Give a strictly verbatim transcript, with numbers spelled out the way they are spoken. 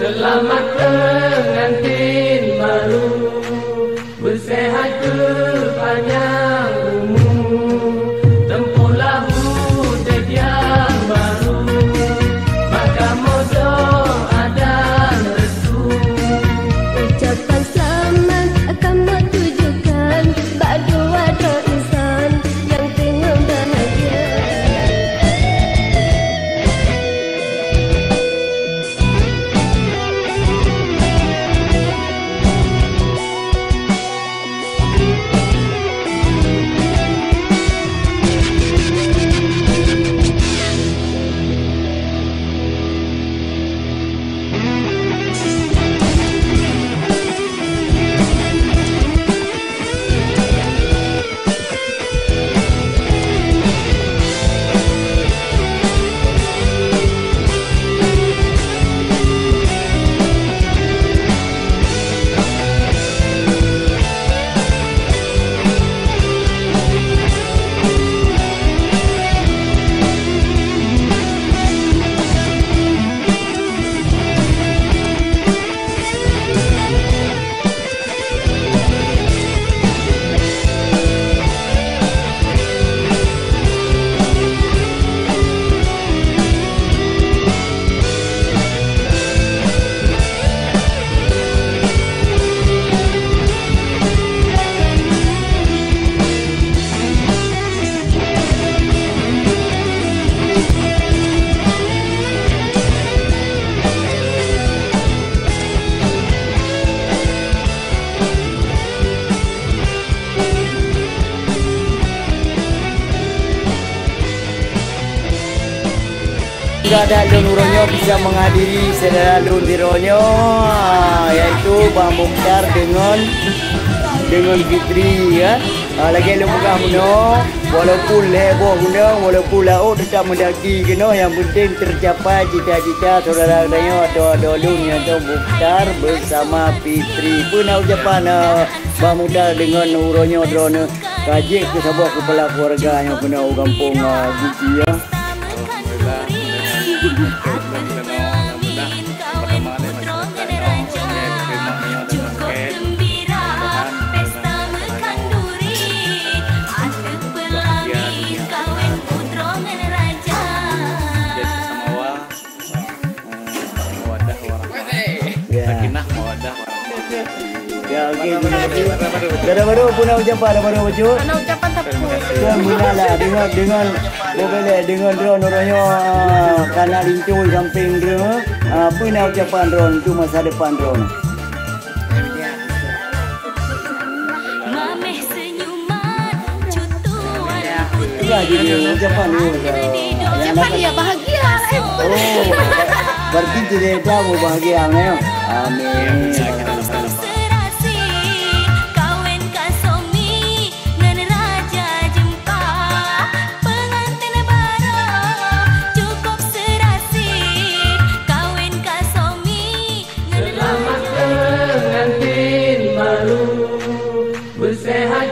Selamat pengantin baru, bersehat berpanjang umur, tempuhlah udeb nyang baru, bak kamoe doa dan restu. Ucapan selamat kamoe tujukan bak dua droe insan nyang teungoh bahagia. Syedara lôn uroe nyoe bisa menghadiri syedara lôn sidroe nyoe, yaitu Bah Mukhtar deungon, deungon Fitri, ya. Ah, lagèe lôn peugah bunoe, walaupun lhèe boh gunong, walaupun laôt, tetap mendaki keunoe, nyang penting tercapai cita-cita syedara tanyoe atau adoe lôn, yaitu Mukhtar bersama Fitri. Peue na ucapan, ah, Bah Mukhtar deungon uroe nyoe droeneuh ka jeuet keu saboh keupala keuluwarga nyang keunoe u gampông, ah, Guci, ya. Alhamdulillah, alhamdulillah. Mudah-mudahan mawadah warahmah. Ya. Sakinah mawadah warahmah. Ya, oke. Dara barô, peue na ucapan dara barô, bacut? Hana ucapan sapeue. Kan beuna lah, deungon, deungon, bubelek, deungon droeneuh uroe nyoe, ah, ka na linto sampéng droeneuh. Ah, peue na ucapan droeneuh untuk masa depan droeneuh? Mameh senyuman, cutuan putri. Udah, jadi ucapan dulu, udah. Ucapan dia bahagia lah. Oh, berarti jadi tamu bahagia, ya. Amin. Serasi, kawen ka somi ngon raja jeumpa. Pengantin baru cukup serasi, kawen ka somi ngon raja. Selamat pengantin baru, bersehat